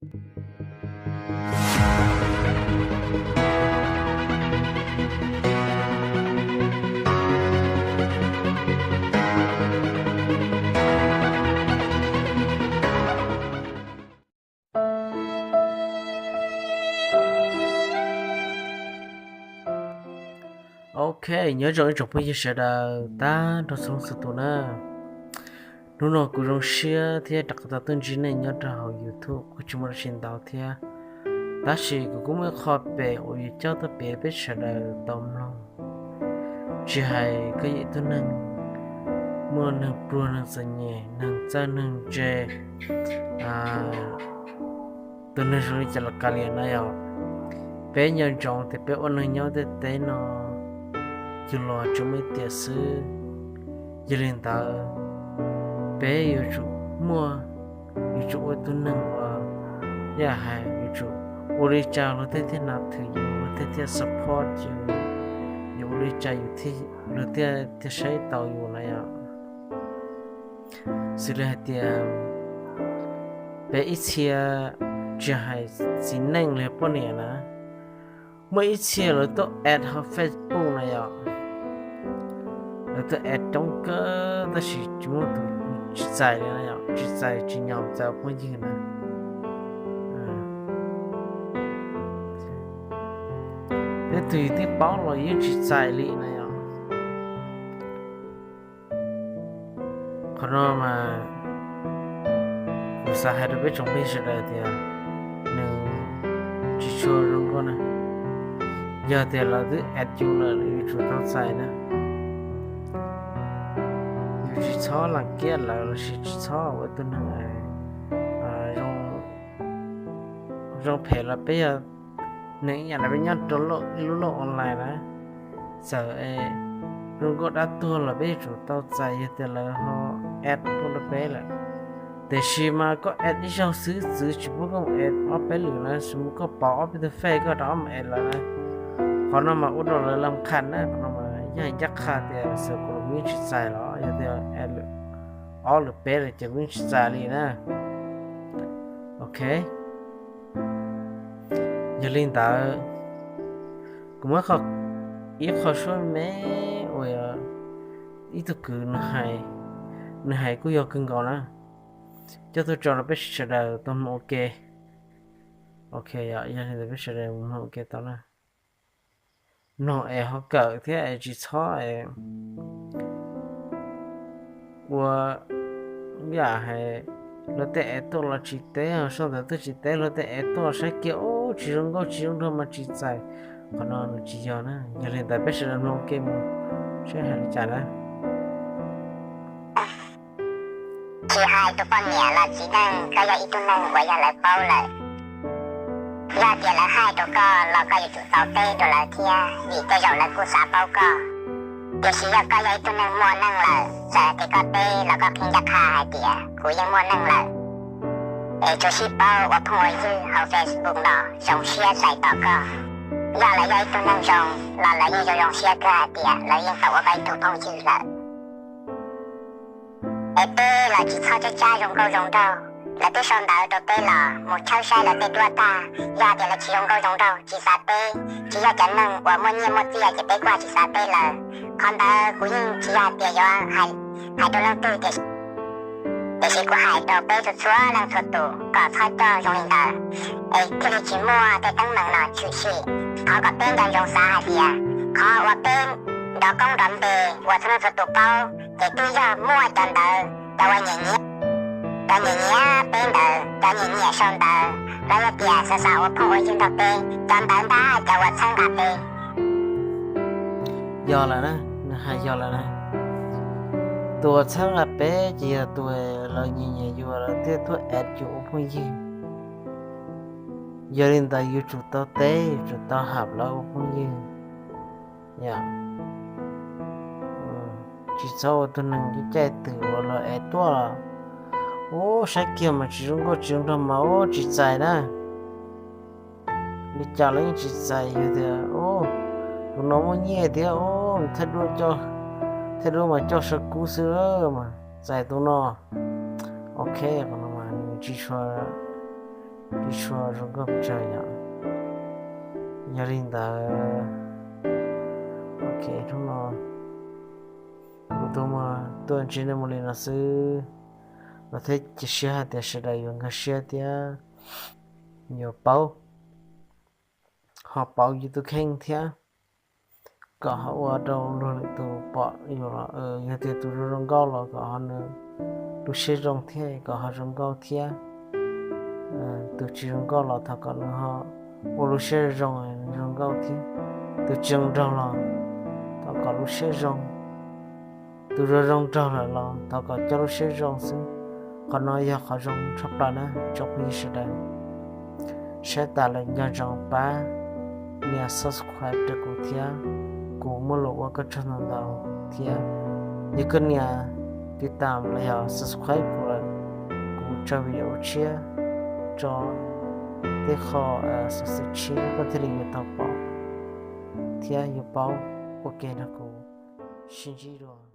Ok, nyob zoo ib tsoom phooj ywg sawv daws tag nrho txhua leej txhua tus na. Hnub no kuv zoo siab thiab rov qab tau tuaj ntsib nej nyob rau hauv YouTube, kuj tsis muaj dab tsi ntau thiab. Tab sis kuv kuj muaj ib qho pem uas yuav coj tuaj piav peb sawv daws tau mloog. Tsis hais koj yog ib tug neeg muaj neeg pluag neeg txom nyem, neeg txawj neeg ntse, tus neeg zoo li cas los kav liam na yom. Peb nco ntsoov tias peb ua neeg nyob ntiaj teb no, yug los tsuas muaj ib tiam xwb. Yog li ntawd, peb yuav tsum muaj, yuav tsum ua tus neeg uas, yam hais yuav tsum ua li cas luag thiaj thiaj nas thwm yus, luag thiaj thiaj support yus, yuav ua li cas yus thiaj, luag thiaj thiaj saib tau yus na yom. Xws li hais tias peb ib txhia, tsis hais txiv neej los yog poj niam na, muaj ib txhia lawv tuaj add hauv Facebook na yom. Lawv tuaj add coob kawg tab sis tsis muaj tus tsis txais li na yom, tsis txais tsis nyom txais ua phooj ywg na. Tej tug twb paub los yeej tsis txais li na yom. Qhov no mas kuv xav hais rau peb tsoom phooj ywg sawv daws tias nws tsis tshua zoo nkauj na. Yog tias lawv twb add yus lawm, yuav tsum tau txais na. Yus tsis txhob lam kiaj lawv lossis tsis txhob ua tus neeg zoo, zoo phem los peb yog neeg ib yam li peb nyob rau lub, lub looj online na. Txawm zoo nkauj dab tuag los peb yuav tsum tau txais yog tias lawv ho add tuaj rau peb lawm. Tiam sis mas koj add ib zaug xwb txwv tsis pub koj mus add ob peb lwm na, tsis muaj koj pauv ob peb tug face koj rov qab mus add lawv na. Qhov no mas ua rau lawv lam qhas na, qhov no mas yog ncaj qha tias xav kom kuv yeej tsis txais los yog tias add lwm ob lwm peb lawm ces kuv yeej tsis txais li na. Ok. Yog li ntawd, kuv muab ib qho suab me uas ib tug kwv nws hais, nws hais kuj yog kawg nkaus na, coj tuaj tso rau peb sawv daws tau mloog ua ke. Ok, yog li ntawd peb sawv daws mloog ua ke tau na. Mloog es ho kawm thiab es tsis txhob es ua yam hais luag tej es tuaj los tsis teb, sau ntawv tuaj tsis teb, luag tej es tuaj saib kiag ub tsis zoo nkauj tsis zoo nraug mas tsis txais. Qhov no nws tsis yog na. Yog li ntawd peb sawv daws mloog ua ke mus saib hais li cas na. Tsis hais tus poj niam los txiv neej, koj yog ib tug neeg uas yog lawv paub lawm, yog tias lawv hais rau koj los koj yuav tsum tau teb rau lawv thiab, vim tej zaum lawv kuj xav paub koj. Tiam sis yog koj yog ib tug neeg muaj neej lawm, txawm tias koj teb los koj qhib ncaj qha hais tias kuv yeej muaj neej lawm, es tsuas sib paub ua phooj ua ywg hauv Facebook los zoo siab txais tos koj. Yog lawv yog ib tug neeg zoo los lawv yeej zoo zoo siab kawg hais tias lawv yeej tau ua koj ib tug phooj ywg lawm. Es teb los tsis txhob tsab tsab zoo nkauj zoo nraug, lawv twb sau ntawv rau teb los mus tshawb saib lawv tej duab tag, yog tias lawv tsis zoo nkauj zoo nraug tsis xav teb, tsis yog cov neeg uas muaj nyiaj muaj txiaj ces peb kuj tsis xav teb lawm. Qhov ntawd kuv yeej tsis yog hais tias yuav hais rau leej twg tiam sis kuv hais rau peb txhua txhua leej txhua tus kom txhob coj zoo li ntawd, es thiaj li tsis muaj tej teeb meem no tshwm sim. Thov kom peb nco ntsoov xav hais tias qhov uas peb nrov koob nrov npe uas txhua leej txhua tus paub ces twb yog muaj cov ntawd, cov uas nyiam nyiam, cov nyiam nyiam peb ntawd, cov nyiam nyiam sau ntawv, los yog tias xav xav ua phooj ua ywg nrog peb, cov ntawd ntag cov uas txhawb nqa peb. Yog lawm na, nws hais yog lawm na. Tus uas txhawb nqa peb ces yog tus uas lawv nyiam nyiam yus lawv thiaj tuaj add yus ua phooj ywg. Yog li ntawd yuav tsum tau teb, yuav tsum tau ham lawv ua phooj ywg. Tsis txhob ua tus neeg caij twm uas lawv es tuaj los ub saib kiag mas tsis zoo nkauj tsis zoo nraug mas ub tsis txais na. Li cas los yeej tsis txais, yog tias ub tus no muaj nyiaj thiab ub, thaij duab mas coj saw kub xwb mas txais tus no. Ok, qhov no mas nws tsis tshua tsis tshua zoo nkauj pes tsawg yom. Yog li ntawd, ok, hnub no kuv tuaj muaj tuaj ntsib nej mus li no xwb, los thiab cia siab hais tias sawv daws yuav nkag siab thiab yuav paub, ho pauv yus tus kheej thiab, kom ho ua rau luag lwm tus pom yus los yog tias tus zoo zoo nkauj los kom ho nws lub siab zoo thiab kom ho zoo nkauj thiab. Tus tsis zoo nkauj los thov kom nws ho ua lub siab zoo zoo nkauj thiab. Tus tsis zoo nraug los thov kom lub siab zoo. Tus zoo zoo nraug lawm los thov kom coj lub siab zoo xwb. Qhov no yog qhov zoo tshaj plaws na tsoom phooj ywg sawv daws. Saib tas lawm nco ntsoov pab nias subscribe rau kuv thiab, kuv muaj lus ua koj tsaug ntau ntau thiab. Yog koj nias tiv tam los yog subscribe kuv lawm, kuv tso video tshiab tso tej qho xov xwm tshiab koj thiaj li yuav tau pom thiab yuav paub ua ke nrog kuv. Sib ntsib dua.